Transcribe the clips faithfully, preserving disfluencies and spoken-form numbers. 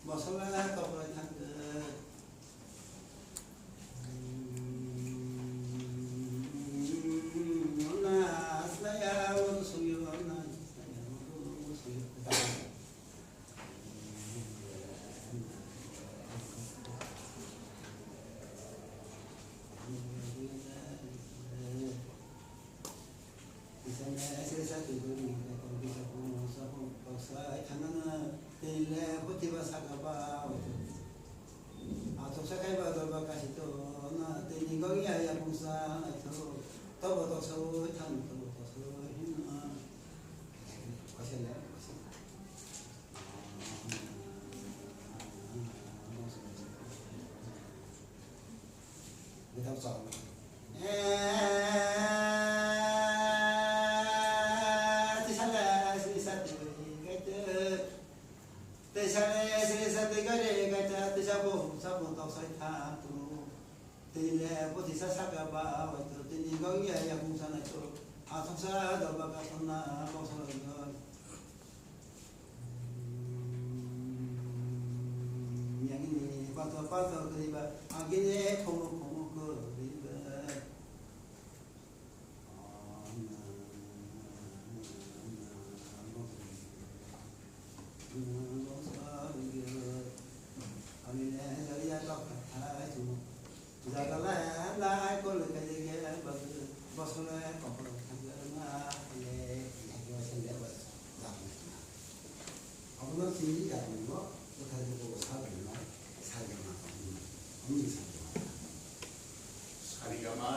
Bosongo kokroi thangkhe. Na, aswlaiya, o songyo, na, aswlaiya, o songyo. Isane sesa twi bwrwi ni kaitor bisa kuno sabo toksa ai thanana tei le hutiba saka ba. A toksa kaiba dorba kasi to na tei ni gong ya ya bungsa ai to tobo toksa oi thang tobo toksa oi hino. Kasi le kasi. Without sound. Eh, tisale sisa twi kaitor. Tisale sisa twi kaitor, kaitor, tisa bo, sabo toksa tha tu. Tile bo tisa saka ba, wai to tini gong ya ya bung sana to. Asok sa do ba ka sona, bo sona do. Yagini pato pato kariba, agini khomo khomo kariba. Jaga lai lai kol kai de ge bosole kokol thangna le ya yo sen le bas. Abono chini ya mo ko thai ko sa de na sa ya ma. Ami sa ya ma. Sarigama,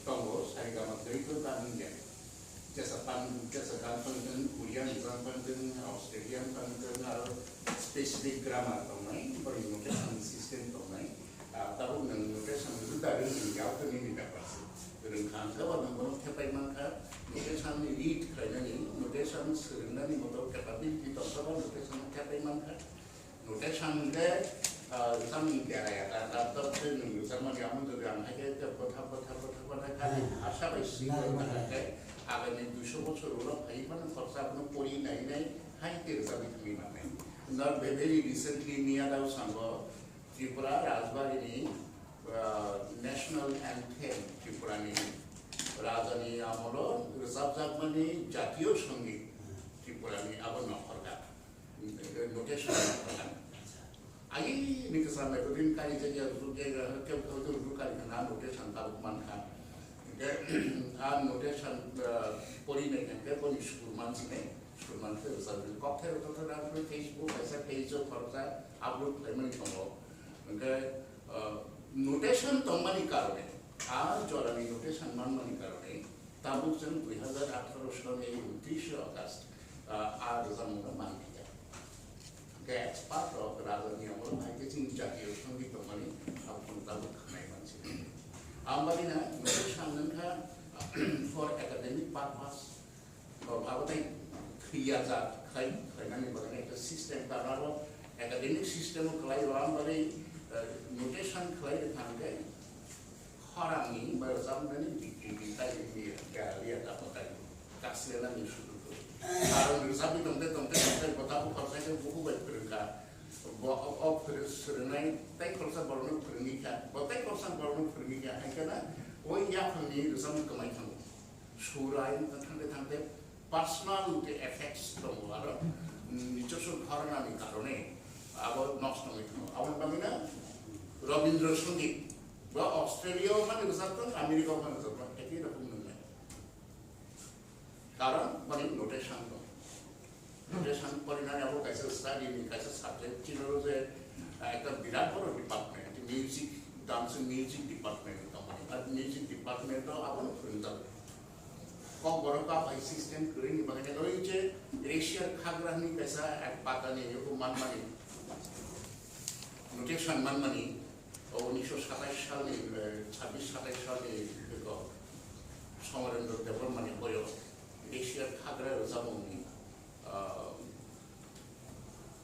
tongo, sarigama tei ko ta hingya. Jesa pan, jesa gan pangteng, Korean gan pangteng, Australian pangteng, aro specific grammar tongnai, bori notation system tongnai. Ah, tabuk nang notation juda ring ni yau to nini da pas. Ring khan ka wa nang bono thepai man kha, notation ni read khlainani, notation swrwngnani moto capability tong kha ba notation thepai man kha. Notation hwnkhe, ah, rwchapmung keha ya, ta, ta, ta, tei nwng rwchapmani amo jodi ang hai khe bwtha, bwtha, bwtha, bwtha kha, hmm, asa bai swi, na, na, na, khe, agami duiso bochor ulo phai phano khoroksa abono pori nai nai hai khe rwchapwi thangwi mannai. Not very recently, miya dao sango Tripura Rajbari ni, ah, National Anthem Tripura ni Raja ni amolo rwchapjakmani jatiyo songit Tripura ni abo nokhorkha. Notation. Ai, ni kasa mai ko din kari jagya, rudu jagya, keu keu to rudu kari kana notation ta man kha. Ke, a notation, ah, pori nai ke, ke pori school man sine, school man ke sa, kok the to to na Facebook, aisa page o khoroksa upload khlai mani tongo. Ke, ah, notation tongmani karone, a jorani notation man mani karone, tabuk chwng dui hazar atharo soni untris August, ah, a rwchapmung no man kha. Hwnkhe expert rok raja ni amolo hai khe chini jatiyo songit tongmani abono tabuk khanai mansi. Ang bagwi na notation wngkha for academic purpose. Kok abo tei thwiya jat khai, khlainani bagwi ekta system, karon abo academic system o khlai rw ang bagwi, eh, notation khlai rw thang khe, Khorangni bai rwchapmani bikri bikri tai bini galiya tamo tai kaksirana ni sudu tu. Aro rwchapwi tongte tongte tongte bo tabuk khoroksa khe buku bai phwrwngkha. Bo o, o phwrwng swrwngnai tai khoroksa borokno phwrwngwi kha. Bo tai khoroksa borokno phwrwngwi kha hai kheno o yaphangni rwchapmung kwmai thango. Surai thangte thangte personal je effects tongo aro, mm, nichoso ghorona ni karone abo nosto wngwi thango. Aboni bagwi no Rabindra Sangeet bo Australia o mani rwchapjak, America o mani rwchapjak, ekhi rokom nwngnai. Karon boni notation tong. Notation porinani abo kaisa study ni kaisa subject chini oro je, ah, ekta birat boro department, music, dance music department tongmani. Ar music department o abono phwrwngjak. Kokborok kaphai system kwrwini bagwi oro je Asia hagra hwnwi kaisa ek patani abo manmani notation manmani, o unisho satais salni, eh, sabbish satais salni bikok Somarendra Debbarmani boyo Asia hagra rwchapmungni, ah,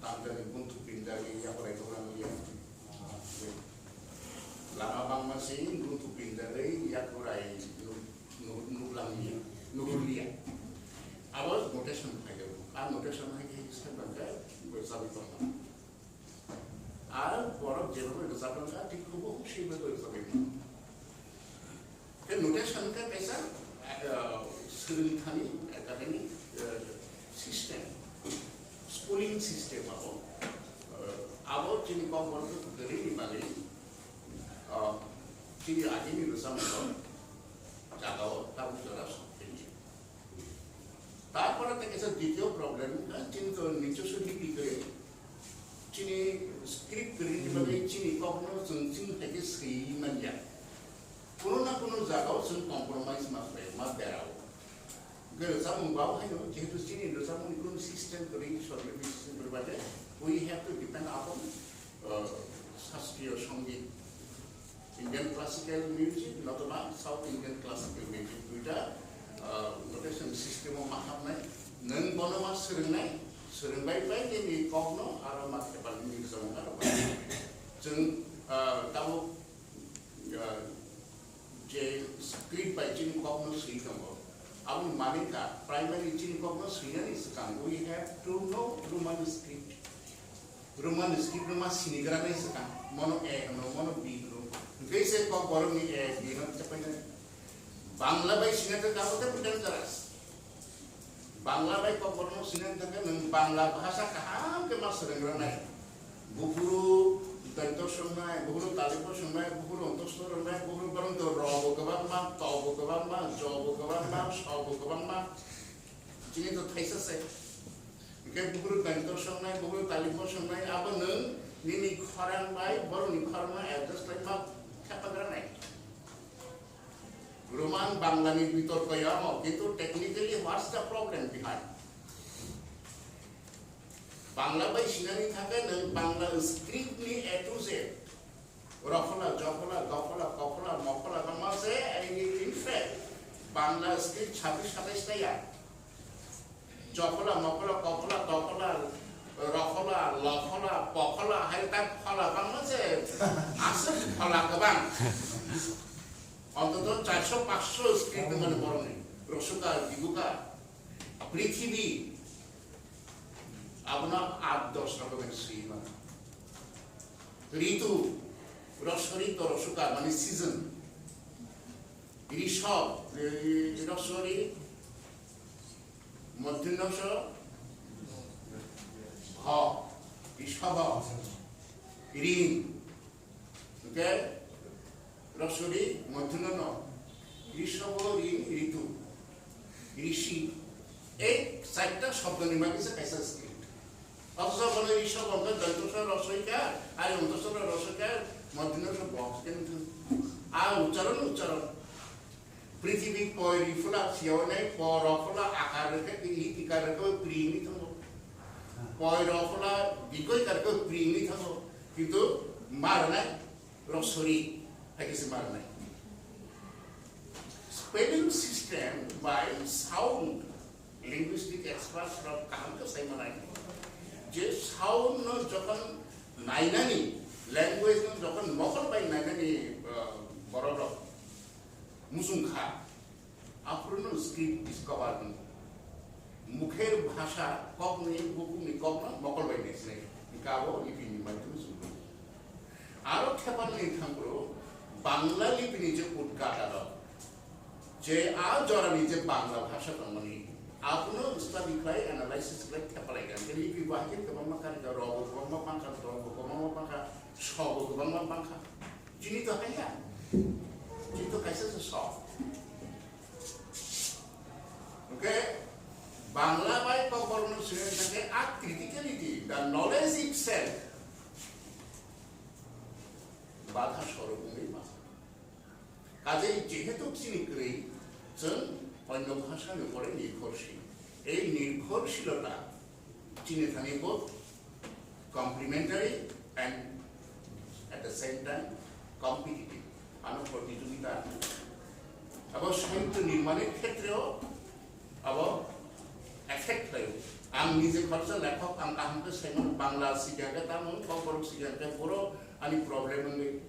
Tamjani buntu pindari yakorai tonglang liya. Lama bangma se buntu pindari yakorai nu-, nu-, nuklang liya, nuhur liya. Abo notation phai jago. A notation hai khe step bangkha, bo sabi tongma. Jerokom rwchapmani kha, thik hubo swibo rwchapmani. Khe notation khe kaisa, uh, swrwngthani academic, uh, system, schooling system abo, uh, abo chini kokborok kwrwini bagwi, uh, chini agini rwchapmung jagao tabuk jora sok phainai. Tarpore tei kaisa ditiyo problem, uh, chini to nichoso lipi kwrwi. Chini script kwrwini bagwi chini kokno chwng chini hai khe swiwi man ya. Kuno na kuno jagao chwng compromise ma khlai, ma berao. Hwnkhe rwchapmung bo haino, jehetu chini rwchapmungni kuno system kwrwi, sorkari system kwrwi ba khe, we have to depend upon, uh, Shastriya Sangeet. Indian classical music, notoba South Indian classical music, duita, ah, notation system o ma hapnai. Nwng bono ma swrwngnai, swrwngbai bai nini kokno aro ma thepal nini rwchapmung aro bai. Chwng, ah, tabuk, ah, je script bai chini kokno swi tongo. Aboni mani kha primary chini kokno swinani swkang we have to know Roman script. Roman script no ma sini gra nai swkang, mono A hwno, mono B hwno. Hwnkhe se kokborok ni A, B no chapai nai. Bangla bai sina khe kabo khe dangerous. Bangla bai kokborok no sina khe nwng Bangla bhasha kaham khe ma swrwng gra nai. Buphuru danto swngnai, buphuru talibo swngnai, buphuru ontosto rwnai, buphuru borok to ro bo kwbangma, to bo kwbangma, jo bo kwbangma, so bo kwbangma. Chini to thaisa se. Hwnkhe buphuru danto swngnai, buphuru talibo swngnai, abo nwng nini khorang bai borokni khorang no adjust khlai ma thepagra nai. Roman Bangla ni bitorko ya omo, kintu technically what's the problem behind? Bangla bai sinani thangkhe nwng Bangla script ni A to Z. Rokhola, jokhola, gokhola, kokhola, mokhola, bangma se, in fact, Bangla script chhabbish satais ta ya. Jokhola, mokhola, kokhola, tokhola, rokhola, lokhola, pokhola, hai tak phola, bangma se, aswk phola kwbang. Ontoto charso pangsho script mane borokni. Rosuka, Diguka, Prithibi, abono aat dos rokomer swi mano. Ritu, rosori, torosuka, mane season. Rishob, ri-, rosori, modhinoso, ho, rishob, rin. Hwnkhe rosori, modhinono, rishob, rin, ritu, rishi. Ei charta shobdoni bagwi se kaisa script. Othocho bono rishob hwnkhe dontoswra rosoi kha, ari ontoswra rosoi kha, modhinoso box khe wngthang. A ucharon, ucharon. Prithibi poi ri phula siyao nai, po ro phula akar rwkhe, i ikar rwkhe, pri wngwi thango. Poi ro phula dikoi kar rwkhe, pri wngwi thango. Kintu ma rwnai rosori hai khe se ma rwnai. Spelling system by sound, linguistic experts rok kaham khe sai manai. Je sound no jokhon nainani, language no jokhon mokol bai nainani, uh, borok rok muchung kha, aphuru no script discover wng. Mukher bhasha kokni, bukhukni kokno mokol bai nai sinai. Hwnkhe abo lipini maidhyam se wngwi. Aro thepalni thangphuru Bangla lipini je utgata rok, je a jorani je Bangla bhasha tongmani, abono study khlai, analysis khlai thepalai kha. Hwnkhe lipi bo hai khe kwbangma kha, ro bo kwbangma bangkha, to bo kwbangma bangkha, so bo kwbangma bangkha. Chini to haiya. Chini to kaisa se sok. Hwnkhe Bangla bai kokborokno swiwi thangkhe a criticality, the knowledge itself, badha sorok wngwi ma. Kajei jehetu chini kwrwi, chwng onyo bhasani upore nirbhorshil. Ei nirbhorshilota chini thani both complementary and at the same time competitive. Ano protijogita. Abo sahityo nirmani khetreo abo effect khlaio. Ang nije khoroksa lekhok, ang kaham khe saimano, Bangla sikha khe tamo, kokborok sikha khe boro ani problem wngwi.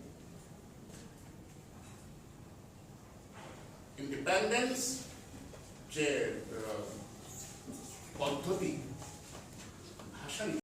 Independence je, uh, poddhoti, bhasani